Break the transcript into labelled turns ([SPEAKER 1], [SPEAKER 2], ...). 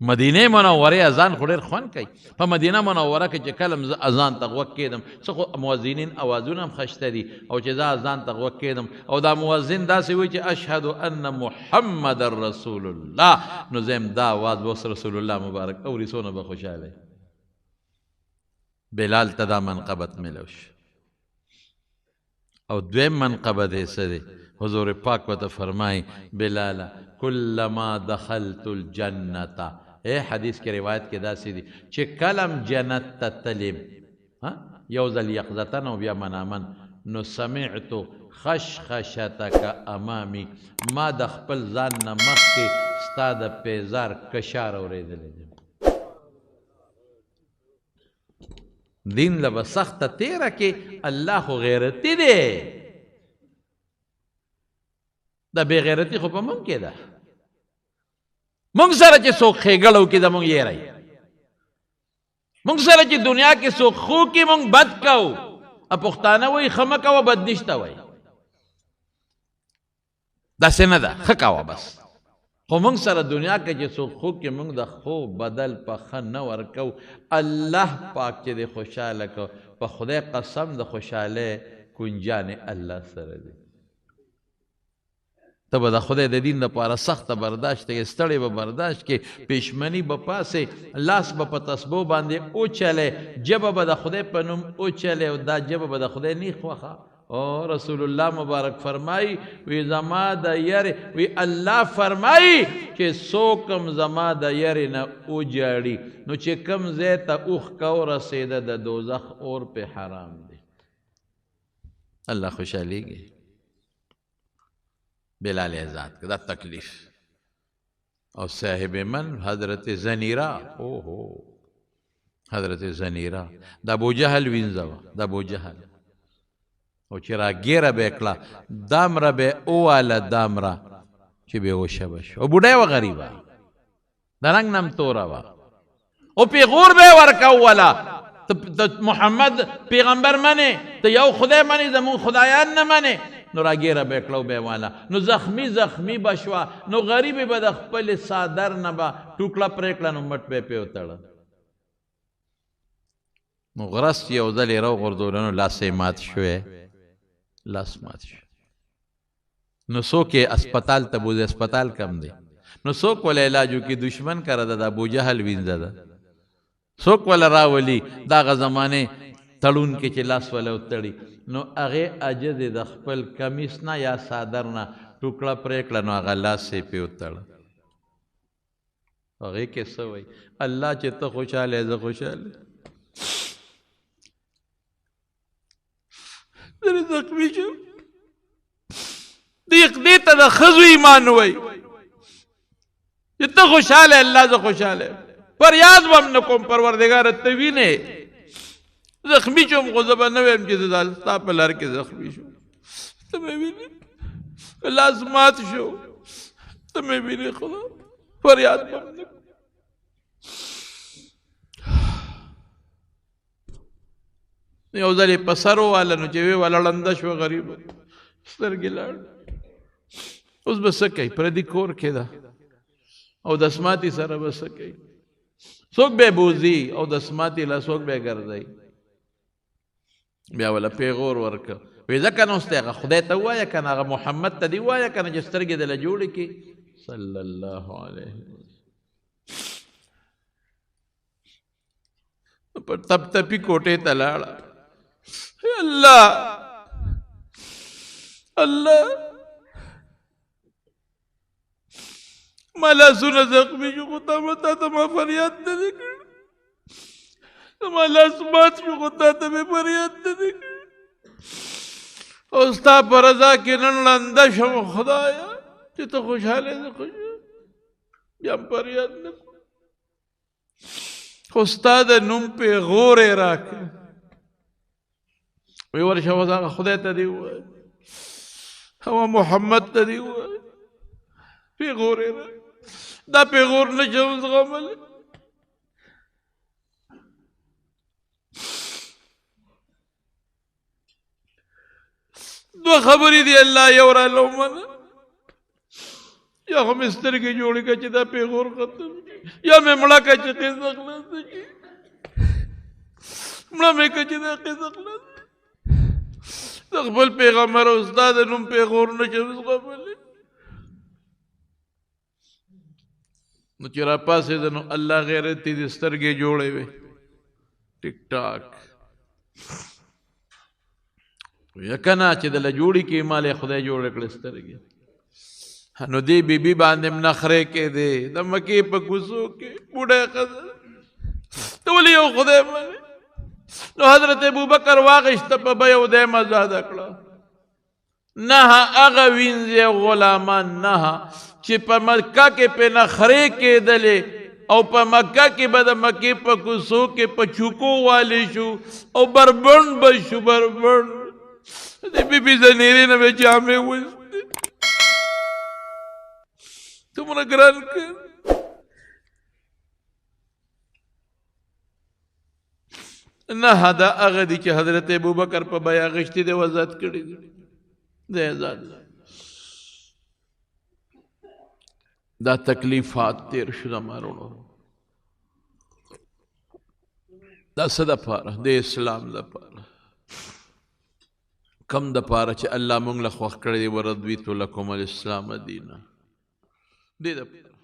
[SPEAKER 1] مدینه منوره اذان خو ډېر خوند کوي. په مدینه منوره کې چې کله زه اذان ته غوږ کېدم، څه خو مؤذنین اوازونه هم ښایسته دي، او چې زه اذان ته غوږ کېدم او دا مؤذن داسې وایي چې اشهد ان محمد رسول الله، نو زه هم دا اواز به اوس رسول الله مبارک اوري، څونه به خوشحاله. بلال ته دا منقبت میلاو شو. او دویم منقبت یې څه دی؟ حضور پاک ورته فرمایي بلاله کلما دخلت الجنة، ای حدیث کې روایت کې داسې دي چې کلم جنت ته تلم، یو ځل یقظتن او بیا منامن، نو سمعت خشخشتک امامي، ما د خپل ځان نه مخکې ستا د پیزار کشار اورېدلی دی. دین له به سخته تېره کې، الله خو غیرتي دی، دا بې غیرتي خو په مونږ کې ده. مونږ سره چې څوک ښېګړه وکړي زمونږ یې راي، مونږ سره چې دنیا کې څوک ښو کړي مونږ بد کوو. پښتانه وایي ښه مه کوه بد نشته وایي، داسې نه ده، ښه کوه بس. خو مونږ سره دنیا کې چې څوک ښو کړي مونږ د ښو بدل په ښه نه ورکوو. الله پاک چې دې خوشحاله کړو، په خدای قسم د خوشحالۍ کنجانې الله سره دي. ته به د خدای د دین لپاره سخته برداشت کې، ستړی به برداشت کې، پېشمني به پاسې، لاس به په تسبو باندې وچلې، ژبه به د خدای په نوم وچلې، او دا ژبه به د خدای نه خوښه. او رسول الله مبارک فرمایي وی زما د یرې، وی الله فرمایي چې څوک هم زما د یرې نه وژاړي نو چې کوم ځای ته اوښکه ورسېده د دوزخ اور پې حرام دی. الله خوشحالېږي. بلال آزاد دا تکلیف. او صاحب من حضرت زنیرہ، او هو حضرت زنیرہ د ابو جهل وینځه وه، د ابو جهل، او چې راګیره به یې کړه دامره به یې وواله، دامره چې بېهوشه به شو. او بوډۍ وه غریبه، د رنګ نه هم توره وه، او پیغور به یې ورکوله، ته محمد پیغمبر منې، ته یو خدای منې، زموږ خدایان نه منې. نو راګیره به یې کړه او به یې واله، نو زخمی زخمی به شوه، نو غریبې به د خپلې څادر نه به ټوکړه پرې کړه، نو مټ به یې پرې وتړه. نو غرس چې یو ځل یې راوغورځوله نو لاس یې مات شوی، لاس مات شو. نو څوک یې اسپتال ته بوځي، اسپتال کم دی، نو څوک وله علاج وکړي؟ دشمن کره ده، د ابوجهل وینځه ده، څوک وله راولي؟ د هغه زمانې تړون کې چې لاس وله وتړي، نو هغې عاجزې د خپل کمیس نه یا څادر نه ټوکړه پرې کړه، نو هغه لاس یې پرې وتړه. هغې کې څه وایي؟ الله چې ته خوشحاله یې زه خوشحاله یم. زه زخمي شم. دې ته د ښځو ایمان وایي چې ته خوشحاله یې الله زه خوشحاله یم، فریاد به هم نه کوم پروردګاره ته وینې. زخمی شوم خو زه به نه وایم چې زه ستا په لار کې زخمی شوم، ته مې وینې، لاس مات شو، ته مې وینې، خدا فریاد به هم نه کوم. یو ځل یې په سر وواله، نو چې ویې واله ړنده شوه غریبه، سترګې لاړ. اوس به څه کوي؟ پردي کور کې ده او د سماتي سره به څه کوي؟ څوک به بوځي او د سماتي له څوک به ګرځوي؟ بیا وله پیغور ورکړ، وایي ځکه نو اوس هغه خدای ته ووایه که نه، هغه محمد ته دې ووایه که نه چې سترګې دې له جوړې کړي صلی الله علیه وسلم. پر تپ تپي کوټې ته لاړه، الله الله ما لاسونه زخمي شو، خو تا ته ما فریاد نه دی کړی، زما لاس مات شو، خو تا ته مې فریاد نه دی کړی، او ستا په رضا کې نن ړنده شم خدایه چې ته خوشحاله یې زه خوشحاله، بیا هم فریاد نه کوم، خو ستا د نوم پیغور یې راکړ. وی ورشه اوس هغه خدای ته دې ووایه، هغه محمد ته دې ووایه، پیغور یې راکړ، دا پیغور نه شم زغملی. دوه خبرې دي الله یو راله ومنه، یا خو مې سترګې جوړې کړه چې دا پیغور ختم شي، یا مې مړه کړه چې قصه خلاصه شي، مړه مې کړه چې دا قصه خلاصه شي. د خپل پیغمبر او استاد نوم پیغور نه شم زغملی. نو چې راپاڅېده نو الله غیرتي دې سترګې جوړې وې، ټیک ټاک یکنه چې د لجوړي کې مال خدای جوړ کړې سترګې. نو دې بیبي باندې هم نخرې کېدې د مکې په کوڅو کې، بوډۍ ښځه ته ولې یو خدای منې؟ نو حضرت ابوبکر واخیسته په بیه او دی هم ازاده کړه. نه هغه وینځې غلامان نه چې په مکه کې په نخرې کېدلې او په مکه کې به د مکې په کوڅو کې په چوکو والي شو او بربنډ به شو، بربنډ. د بیبي زنیرې نه به جامې ویستې، دومره ګران کړ. نه دا هغه دي چې حضرت ابوبکر په بیه اخیستې دی، آزاد کړي دي، دی آزاد. دا تکلیفات تیر شو زما وروڼو، دا څه دپاره؟ د اسلام دپاره. کم دپاره چې الله موږ له خوښ کړی دی، ورضیت لکم الاسلام دینا، دې دپاره.